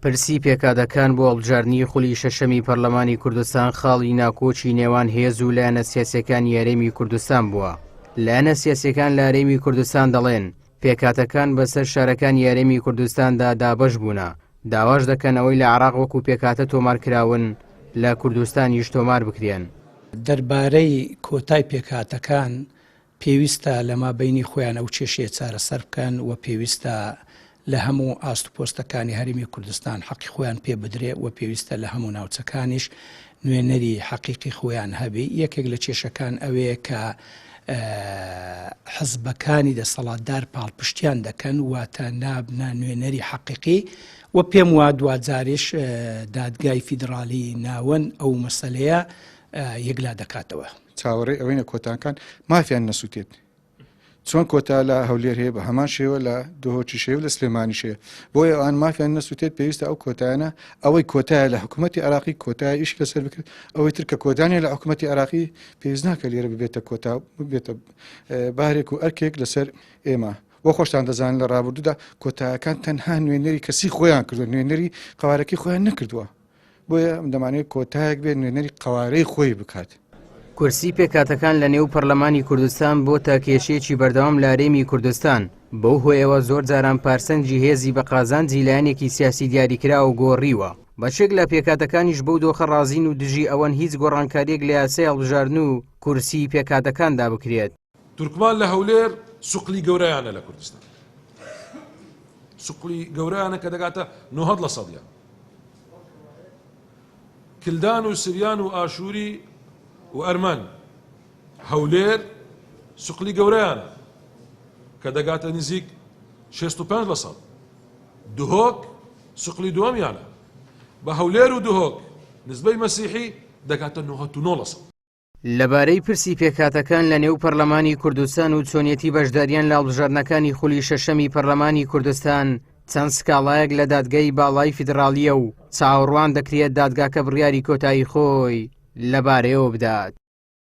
پرسی پێکهاتەکان بۆ هەڵبژاردنی خولی شەشەمی پەرلەمانی کوردستان خاڵی ناکۆکی نێوان هێز و لایەنە سیاسیەکانی هەرێمی کوردستان بووە. لایەنە سیاسیەکان لە هەرێمی کوردستان دەڵێن، پێکهاتەکان بەسەر شارەکانی هەرێمی کوردستاندا دابەش بوونە، داواش دەکەن ئەوەی لە عێراق وەکو پێکهاتە تۆمارکراون لە کوردستانیش تۆمار بکرێن. دەربارەی کۆتای پێکهاتەکان پێویستە لە مابەینی خۆیان ئەو کێشەیە چارەسەر بکەن و پێویستە لە هەموو ئاست و پۆستەکانی هەرێمی کوردستان حەقی خۆیان پێ بدرێ و پێویستە لە هەموو ناوچەکانیش نوێنەری حەقیقی خۆیان هەبێ. یەکێک لە کێشەکان ئەوەیە کە حزبەکانی دەسەڵاتدار پاڵپشتیان دەکەن، واتە نابنە نوێنەری حەقیقی و پێم وا دواجاریش دادگای فیدراڵی ناوەند ئەو مەسەلەیە یەکلا دەکاتەوە. چاوەڕێی ئەوەینە کۆتاکان مافیان نەسووتێت. چۆن کۆتا لە هەولێر هەیە بە هەمان شێوە لە دهۆکیش هەیە و لە سلێمانیش هەیە. بۆیە ئەوان مافیان نەسووتێت پێویستە ئەو کۆتایانە ئەوەی کۆتایە لە حکوومەتی عێراقی کۆتایە ئیش لەسەر بکرێت ئەوەی تر کە کۆتا نیە لە حکوومەتی عێراقی پێویست ناکە لێرە ببێتە کۆتا ببێتە بارێک و ئەرکێک لەسەر ئێمە. بۆ خۆشتان دەزانن لە ڕابردوودا کۆتایەکان تەنها نوێنەری کەسی خۆیان کردووە نوێنەری قەوارەکەی خۆیان نەکردووە. بۆیە دەمانەوێت کۆتایەک بێت نوێنەری قەوارەی خۆی بکات. کورسی پێکهاتەکان لە نێو پەرلەمانی کوردستان بۆتە کێشەیەکی بەردەوام لە هەرێمی کوردستان، بەو هۆیەوە زۆر جاران پارسەنگی هێزی بە قازانجی لایەنێکی سیاسی دیاریکراو گۆڕیوە. بەشێک لە پێکهاتەکانیش بەو دۆخە ڕازین و دژی ئەوەن هیچ گۆڕانکارییەک لە یاسای هەڵبژاردن و کورسیی پێکهاتەکاندا بکرێت. تورکمان لە هەولێر سوقلی گەورەیانە لە کوردستان سوقلی گەورەیانە کە دەگاتە 90 لە سەدیان کلدان و سریان و ئاشووری و ئەرمەن هەولێر سوقلی گەورەیانە کە دەگاتە نزیک 65 لە سەد دهۆک سوقلی دووەمیانە بە هەولێر و دهۆک نسبەی مەسیحی دەگاتە 99 لە سەد. لەبارەی پرسی پێکهاتەکان لە نێو پەرلەمانی کوردستان و چۆنیەتی بەشداریان لە هەڵبژاردنەکانی خولی شەشەمی پەرلەمانی کوردستان چەند سکاڵایەک لە دادگای باڵای فیدراڵییە و چاوەڕوان دەکرێت دادگاکە بڕیاری کۆتایی خۆی لەبارەیەوە بدات.